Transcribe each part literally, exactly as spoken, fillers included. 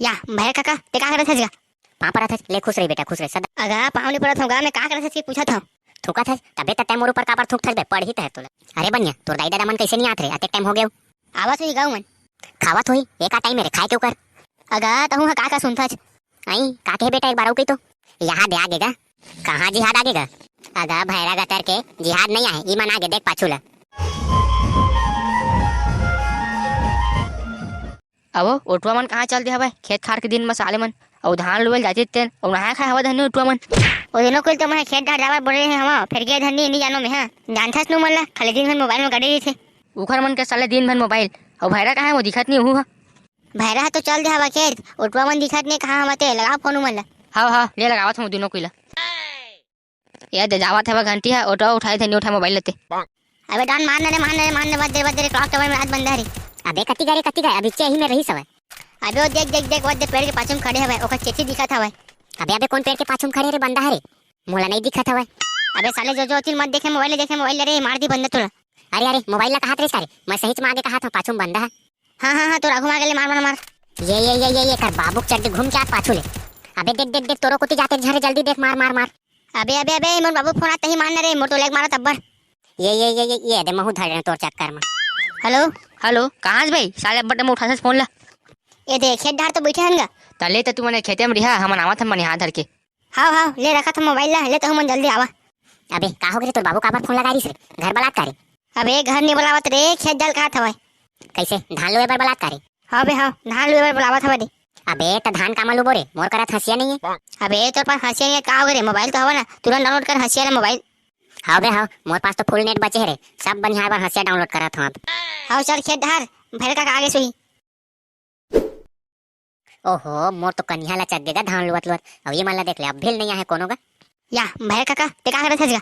या, भैर काका, ते का करत हस गा? पाँव परत हस, ले खुश रही बेटा, खुश रही सदा। अगा, पाँव नहीं परत हूँ गा, मैं का करत हस कि पूछत हूँ। थूकत हस, तबे त तैं मोर ऊपर काबर थूकत हस बे, पढ़ही त है तोला। अरे बनिया, तोर दाई ददा मन कैसे नहीं आत रे, अतेक टाइम हो गयो। आवत होही गा उमन। खावत होही, एका टाइम मेरे खाए के ओकर। अगा, तहूँ ह का का सुनथस? आई, का कहे बेटा, एक बार अउ कही तो। यहाँ दे आगे गा। कहाँ जिहाद आगे गा? अगा, भैरा गतर के जिहाद नहीं आहे, ई मन आगे देख पाछू ला। अवो, ओटवा मन कहाँ चल दे हवय? खेत खार के दिन म साले मन, अउ धान लुवल जाथे तेन, अउ नहाए खाए हवय धन्नी ओटवा मन। ओ दिनों कुल तो मैं खेत डार जावत बोले हे हवा, फिर गे धन्नी नहीं जानो मैं, हाँ। जानथस नु मन ला, खाली दिन भर मोबाइल में गड़े रहिथे। उखर मन के साले दिन भर मोबाइल, अउ भैरा कहाँ हे, वो दिखत नहीं हूँ, हाँ। भैरा ह तो चल दे हवा खेत, ओटवा मन दिखत नहीं कहाँ हवा ते, लगा फोन उमन ला। हाव, हाव, ले लगावत हूँ दिनों कुल ला। ये दे जावत हवय घंटी ह, ओटो उठाए थे, नहीं उठाए मोबाइल लेते। अबे डॉन मार न रे, मार न रे, मार न, बद दे, बद दे रे, क्लॉक टावर में रात बंद है रे। अबे कति गए रे, कति गए? अभी चे ही में रही सवय। अबे वो देख, देख, देख, वो दे पेड़ के पाछू में खड़े हवय, ओकर चेची दिखत हवय। अबे, अबे कौन पेड़ के पाछू में खड़े रे बंदा हरे? मोला नहीं दिखत हवय। अबे साले जो जो होतिल मत देखे, मोबाइल देखे, मोबाइल रे, मार दी बंदा तोला। अरे, अरे, मोबाइल ला कहात रे सारे, मैं सही च मांगे कहात हूँ, पाछू में बंदा है। हाँ, हाँ, हाँ, तोर आगू मार ले, मार, मार, मार। ये, ये, ये, ये, ये कर बाबू के चड्डी घूम के आत पाछू ले। अबे देख, देख, देख, तोरो कोती जाते झरे, जल्दी देख, मार, मार, मार। अबे, अबे, अबे, मोर बाबू फोन आत ही मार न रे, मोर तो लेग मारत अब्बड़। ये, ये, ये, ये, ये दे महू धर रहे तोर चक्कर में। हेलो। हेलो, कहाँ से भाई? साले अब्बड़ में उठाथस फोन ला। ये देख, खेत डार तो बैठे हन गा। तले तो तू मने खेते में रिहा, हमन आवत हन मनिहार धर के। हाव, हाव, ले रखत हन मोबाइल ला, ले तहू मन जल्दी आवा। अबे, का हो गे रे तोर बाबू काबर फोन लगा रिस रे? घर बलात का रे? अबे, घर नहीं बुलावत रे, खेत डार कहात हवय। कैसे? धान लुए बर बलात का रे? हाव बे, हाव, धान लुए बर बुलावत हवय रे। अबे, त धान कामा लुबो रे? मोर करा त हंसिया नहीं है। अबे, तोर पास हंसिया नहीं है, का हो गे रे? मोबाइल तो हवय ना, तुरंत डाउनलोड कर हंसिया ले मोबाइल। हाव बे, हाव, मोर पास तो फुल नेट बचे है रे, सब बनिहार बर हंसिया डाउनलोड करत हूँ अब। हाव, चल खेत डार, भैर काका आगे सुही। ओहो, मोर तो कनिहा ला चघ गे गा धान लुवत लुवत। अउ ये मन ला देख ले, अब भी नहीं आहे कोनो गा। या, भैर काका, ते का करत हस गा?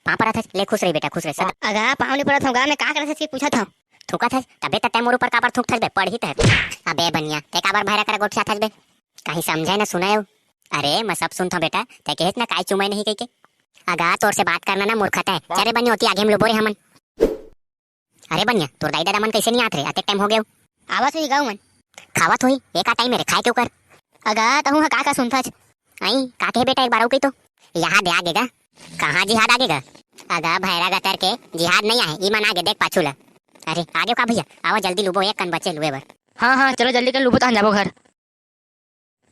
पाँव परत हस, ले खुश रही बेटा, खुश रही सदा। अगा, पाँव नहीं परत हूँ गा, मैं का करत हस कि पूछत हूँ। थूकत हस, तबे त तैं मोर ऊपर काबर थूकथस बे, पढ़ही त है। अबे बनिया, ते काबर भैरा करा गोठियाथस बे? कहीं समझे न सुने हो। अरे, मैं सब सुनत हूँ बेटा, ते कहेस ना काई चुमय नहीं कह के। अगा, तोर से बात करना ना मूर्खता है। चल रे बनिया, ओती आगे में लुबो रे हमन। अरे बनिया, तोर दाई ददा मन कैसे नहीं आत रे? अतेक टाइम हो गयो। आवत होही गा उमन। खावत होही, एका टाइम मेरे खाए के ओकर। अगा, तहूँ ह का का सुनथच? आई, का कहे बेटा, एक बार अउ कही तो। यहाँ दे आगे गा। कहाँ जिहाद आगे गा? अगा, भैरा गतर के जिहाद नहीं आहे, ई मन आगे देख पाछू ला। अरे, आगे का भैया? आवा जल्दी लुबो, एक कन बचे लुए बर। हाँ, हाँ, चलो जल्दी कर लुबो, तहन जाबो घर।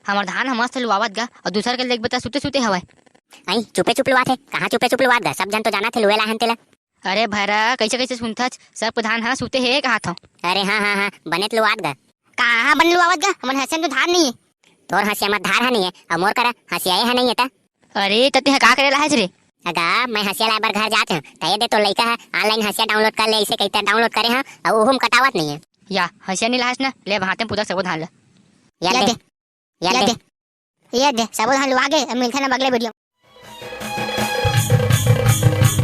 हमर धान ह मस्त लुआवत गा, अउ दूसर के लेग बता सुते सुते हवय। आई, चुपे चुप लुआत हे, कहाँ चुपे चुप लुआत गा? सब जन तो जानत हे लुए लाहन तेला। अरे भैरा, कैसे कैसे सुनथच? सब धान ह सुते हे कहत हव। अरे हाँ, हाँ, हाँ, बने त लुआत गा। कहाँ बने लुआवत गा? हमन हंसिया म तो धार नहीं है। तोर हंसिया म धार ह नहीं है, अउ मोर करा हंसिया ह नहीं है ता। अरे, त तेहा का करे लाहच रे? अगा, मैं हंसिया लाए बर घर जात हूँ, त ये दे तोर लइका ह online हंसिया download कर ले, इसे कहिथे download करे हूँ, अउ ओहू म कटावत नहीं है। या, हंसिया नहीं लाहच ना, ले अब हाथे म पुदक सबो धान ल। या या दे, दे, या या दे। दे। ये दे, सबो धान लुआ गे, अब मिलथे ना अगले video।